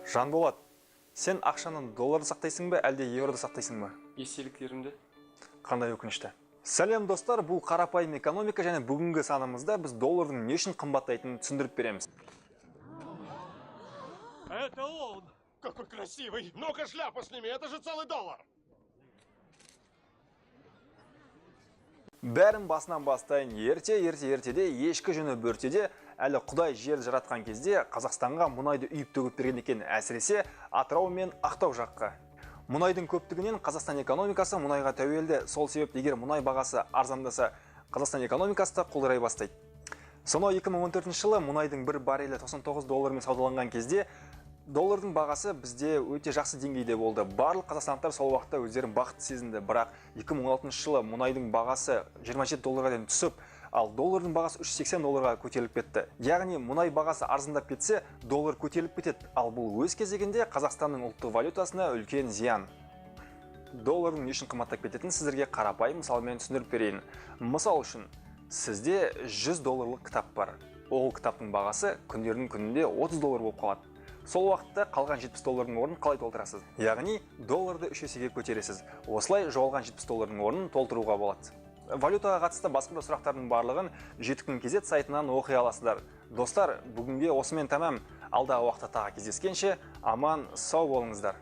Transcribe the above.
Жанболат, сен ақшаны долларда сақтайсың ба, әлде еврода сақтайсың ба? Естеліктерімді. Қандай өкінішті. Сәлем, достар, бұл «Қарапайым экономика» және бүгінгі санымызда біз доллардың не үшін қымбаттайтынын түсіндіріп береміз. Это он! Какой красивый! Ну-ка шляпу сними, это же целый доллар! Бәрін басынан бастайын. Ерте, ерте, ертеде, ешкі жүні бөртеде, әлі Құдай жерді жаратқан кезде Қазақстанға мұнайды үйіп төгіп берген екен, әсіресе Атырау мен Ақтау жаққа. Мұнайдың көптігінен Қазақстан экономикасы мұнайға тәуелді. Сол себепті егер мұнай бағасы арзандаса, Қазақстан экономикасы да құлдырай бастайды. Сонау 2014 жылы мұнайдың бір баррелі 99 доллармен саудаланған кезде доллардың бағасы бізде өте жақсы деңгейде болды. Барлық қазақстандықтар сол уақытта өздерін бақытты сезінді. Бірақ 2016 жылы мұнайдың бағасы 27 долларға дейін түсіп, ал доллардың бағасы 380 долларға көтеріліп кетті. Яғни мұнай бағасы арзандап кетсе, доллар көтеріліп кетеді. Ал бұл өз кезегінде Қазақстанның ұлттық валютасына үлкен зиян. Доллардың не үшін қымбаттап кететінін сіздерге қарапайым мысалмен түсіндіріп берейін. Мысал үшін, сізде 100 долларлық кітап бар. Ол кітаптың бағасы күндердің күнінде 30 доллар болып қалады. Сол уақытта қалған 70 доллардың орнын қалай толтырасыз? Яғни долларды үш есеге көтересіз. Осылай жоғалған 70 доллардың орнын толтыруға болады. Валютаға қатысты басқа да сұрақтардың барлығын «Жеті күн kz» сайтынан оқи аласыздар. Достар, бүгінге осымен тәмам. Алдағы уақытта тағы кездескенше, аман сау болыңыздар.